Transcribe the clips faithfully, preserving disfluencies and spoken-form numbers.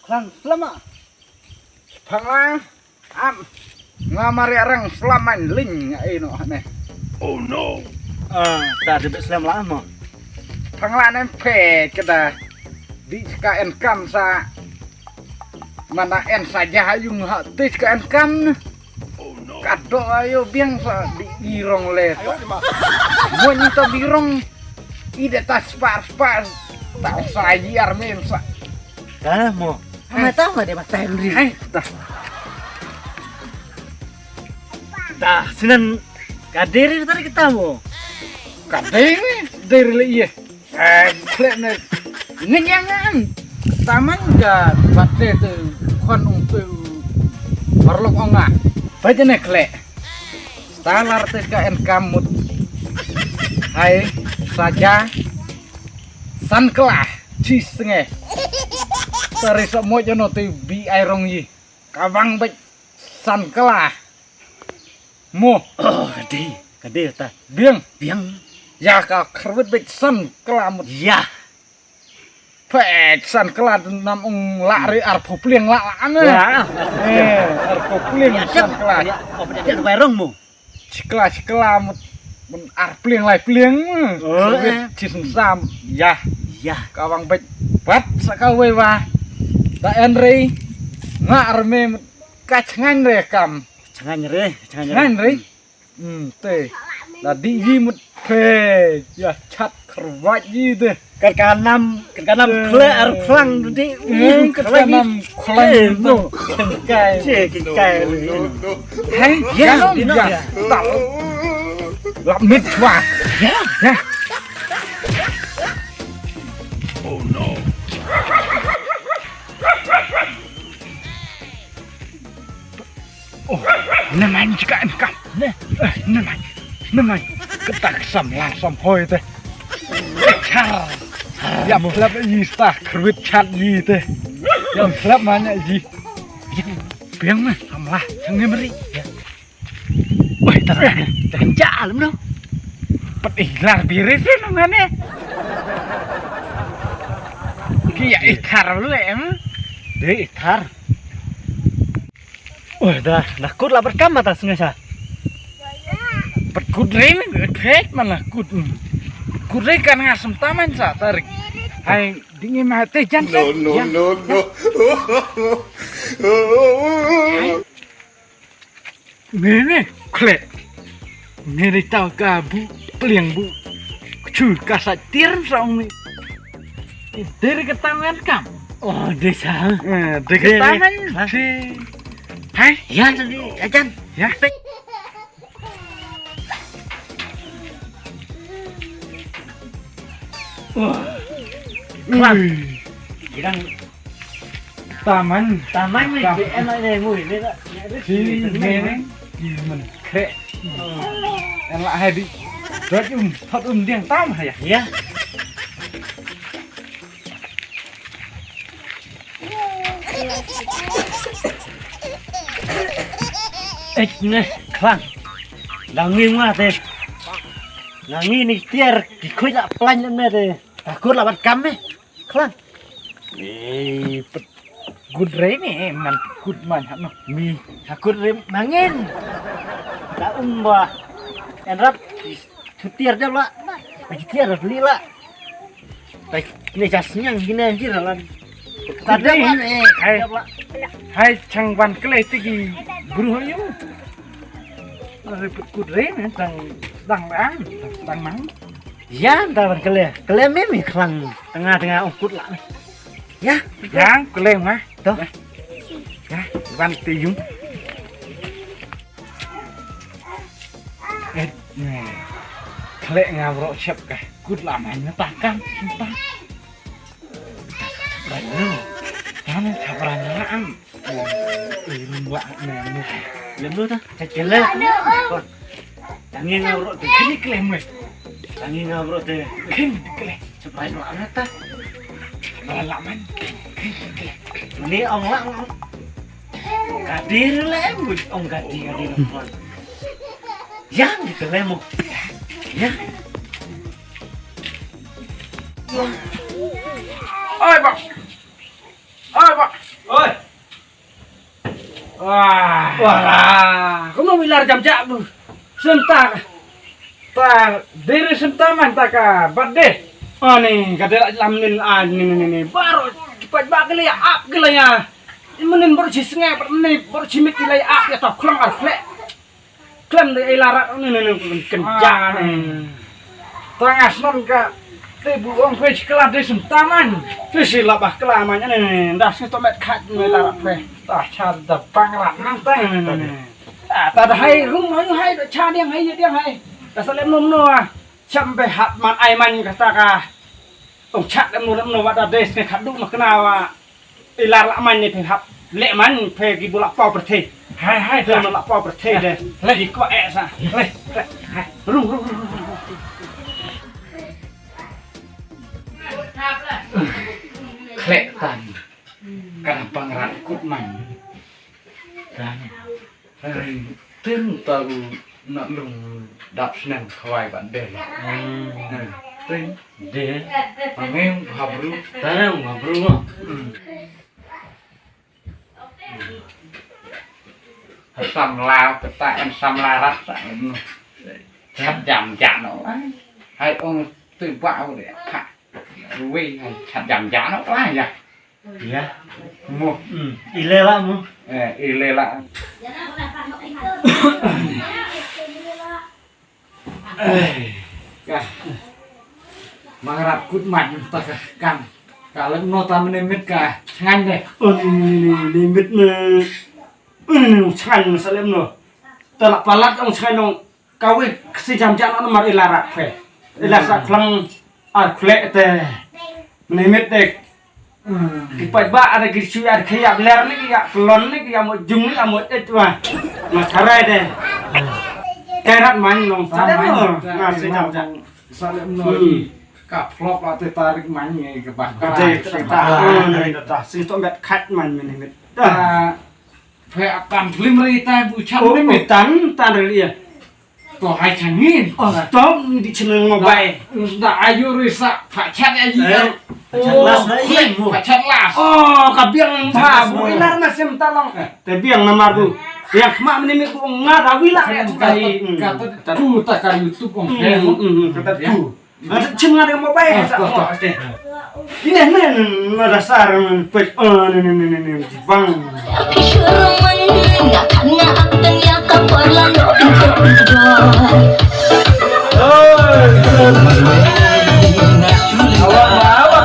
Tang slama. Phang la. Am. Nga mari arang slama ling ai no ne. Oh no. Ah, ta de slama la mo. Phang la ne phe kada. Di ka en kam sa. Mana en saja hayung ha ti ka en kam. Ka do ayo biang sa di birong le. Mo ni ta birong. Ida ta spar spar. Ta sa yar men sa. Ka mo. Ama ta ma de ba ta ri. Hai ta. Ta sinan ka deri tadi kita mo. Ka deri deri le ye. Eh, khlek ne ngenyang an. Taman ka bate te khon ung tu parlok onga. Baje ne khlek. Stalar te ka en kamut. Hai saja. San klah. Chis nge. Tari sa mo jano te bi ai rong yi. Ka bang bek san klah. Mo. Oh, ka dei, ka dei ta. Biang. Biang. Ya ka khrwit bit san kla mut. Ya. Pek san kla nam ung la ri ar pho pliang la la ne. Ya. Eh, ar pho pliang ya, san kla. Ya, oh, dia dia bai rong mo. Chikla chikla mut mun ar pliang lai pliang. Oh, khrwit eh. Chin sam. Ya. Ya. Ka wang bit bat sa ka wei wa. Ta en rei. Nga ar me mut ka chngan re kam. Changany re, changany re. Changany re. Hmm, te. La di yi mut phe. Ya chat khrwat yi te. Kat ka nam, kat ka nam khle ar khlang di. Hmm, kat ka nam khlang. Eh, no. Kai. Che, kai. Hai, ya, ya, no, ya. Ya. Tal. La mit wa. Ya. Ya. Oh no. Oh, ne man jika em kam. Ne, eh, ne man. Ne man. Ketak sam la sam hoi te. Char. Ya phlap yi sta khrwit chat yi te. Ya phlap man ya yi. Piang me sam la sang ne meri. Ya. Woi, tar. Tar ja lem no. Pet ih lar biri sih nang ne. Ki ya ih tar lu em. De ih tar. Wah, dah, dah kut lah berkam atas ngasa. Pet kut re ni, kret mana kut. Kut re kan ngasem taman sa tarik. Hai, dingin mah te jan. No, no, no, no. Hai. Mene kle. Mene tau ka bu pliang bu. Chu ka sa tir sa ong ni. Tir ka tau ngan kam. Oh, desa. Eh, de ka tau ngan. Hai. Ya tadi ajan. Ya. Wah. Ui. Kirang taman. Taman ni B M ni mui ni tak. Si ni ni. Ki men kre. En la hai di. Dot um, thot um diang tam hai ya. Ya. Eh, ne, khlang. Dang ngi ngwa te. Nang ngi ni tiar ki khuid la plan me te. Takut la bat kam me. Khlang. Eh, pet. Good re me man good man ha no. Mi takut re mangin. Ta umba. En rap. Chutir de la. Chutir li la. Tai ne jas nyang gine jir lan. Tadi hai hai chang ban kle tigi bru hayu. Riput kut re ne tang tang an tang mang. Ya ta ban kle kle me mi khlang tengah tengah ong kut la. Ya ya kle ma to. Ya ban ti yung. Eh, ne. Khlek nga bro chep ka. Kut la man na ta kan. Ta. Rai lu. Tane chap ran la am. Eh, lu wa ne ne. Lem lu ta. Chap kele. Tangi nga bro te. Kini klem we. Tangi nga bro te. Kini klem. Chap rai lu am ta. Rai la man. Kini klem. Ni ong la ong. Gadir le em ong gadir gadir. Yang di kelemo. Ya. Oi, Pak. Oi, Pak. Wah. Wah. Kumno i Lar jam jah bru. Senta. Ta dei re senta man ta ka birthday. Ani ka dei la lam nin a ni ni ni. Baroh ki paidbah ki la ïa ap ki la ïa. Mynnin baroh shi sngap mynnin baroh shi miet ki la ïa ap ïa ta khlong ar khleh. Khlem dei i Lar rat ni ni ni kynja ni. Ta nga sngewthuh ka te bu ong phi shi kylla dei senta man. Phi shi la bah kylla man ni ni. Da shi to met khat ni Lar rat phi. Ta cha da bang rat nang ta ni ni ni. Ah, ta da hai rum hai hai da cha diang hai diang hai. Da sa lem nom no ah. Cham be hap man ai man kata ka. Ong chat lem no lem no wa da des ne khadu ma kena wa. I Lar la man ne phe hap. Le man phe ki bu la pau pyrthei. Hai hai Phe da. Man la pau pyrthei de. Le. Ki kwa eh sa. Le. Ru ru ru ru. Khlek tan. Kana pang rat kut man. Kan. Tin ta u na lung dap sneng khawai ban del. Hmm. Tin. De. Angin habru. Tanang habru. Hmm. Samla peta en samla rat sa. Chat jam jam no. Hai ong tu ba u de. Ha. Rui hai chat jam jam no lah ya. Iya. Mo. Hmm. Ile la mo. Eh, ile la. Eh. Ka. Mangrap kut mat ta ka kan. Ka lem no ta mene mit ka. Changan de. Un ni mit me. Un ni changan sa lem no. Ta la palat ong changan ong. Ka wei kasi jam jam namar ila rak phe. Ila sa khlang ar khlek te. Mene mit te. Ki paidbah ada ki shu ar khia bler ni ki ya klon ni ki ya mo jung ni ya mo et wa. Ma tharai de. Kai rat man nong ta man. Na si jam jam. Sa le no. Ka phlop la te tarik man ni ka ba ka. Te ta. Ta si to bet khat man mene mit. Ta. Phe akan blim ri ta bu cham ni mit. Tan tan ri ya. To hai changin. Oh, stop di channel mobile. Da ayu risa pachat ayu. Pachat las na i. Pachat las. Oh, ka biang tha bu ina na sem ta long. Te biang namar bu. Yang khma mene me ku nga da wi la ya tu ka hi. Kata tu ta ka YouTube ong. Kata tu. Nga chim nga dei mobile. Ine ne ne na dasar pek ne ne ne ne bang.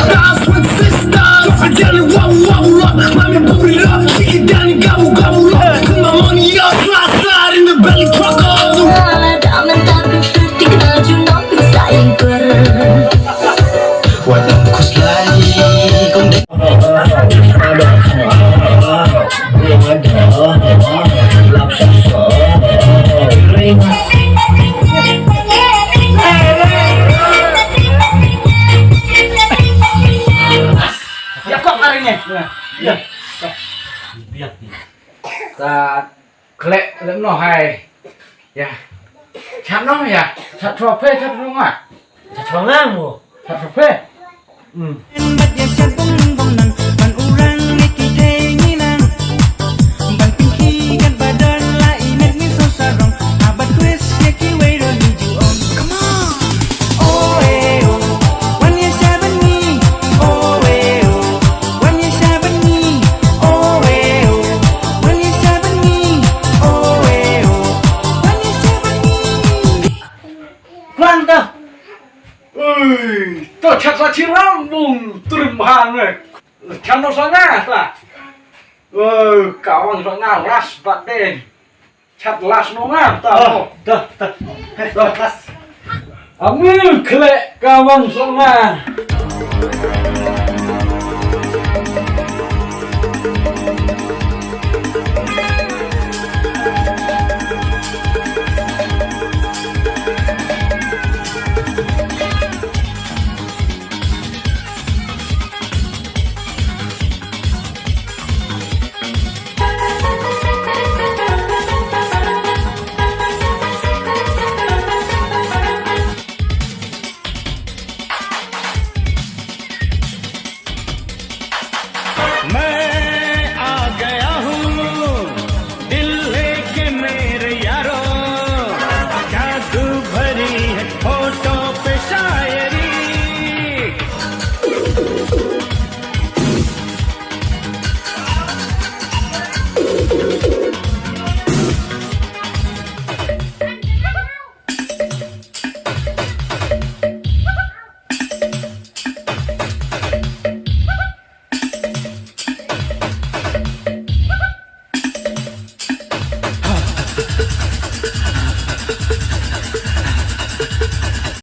Dance with sisters. Don't forget it, wobble, wobble up. Mommy, booty up. Shake it down and gobble, gobble up. Put my money up, slide, slide in the belly, truck up. What a kuslai kong de. Ya kok hari ni. Ya. Ya. Ta Khlek lem noh hai. Ya. Chat noh ya. Chat trophy, chat trophy nga. Chat trophy nga mo. Chat trophy. Hmm. Come on. Oh, eh, oh. Wan ïa shah bad ngi. Oh, eh, oh. Wan ïa shah bad ngi. Oh, eh, oh. Wan ïa shah bad ngi. Oh, eh, oh. Wan ïa shah bad ngi. Klan ta. Ui, to chat sa chi ram bung trim han ne. Chan no sa nga ta. Ui, ka wan sa nga last birthday. Chat last no nga ta. Oh, ta, ta. Hei, ta last. Amu khlek ka wan sa nga.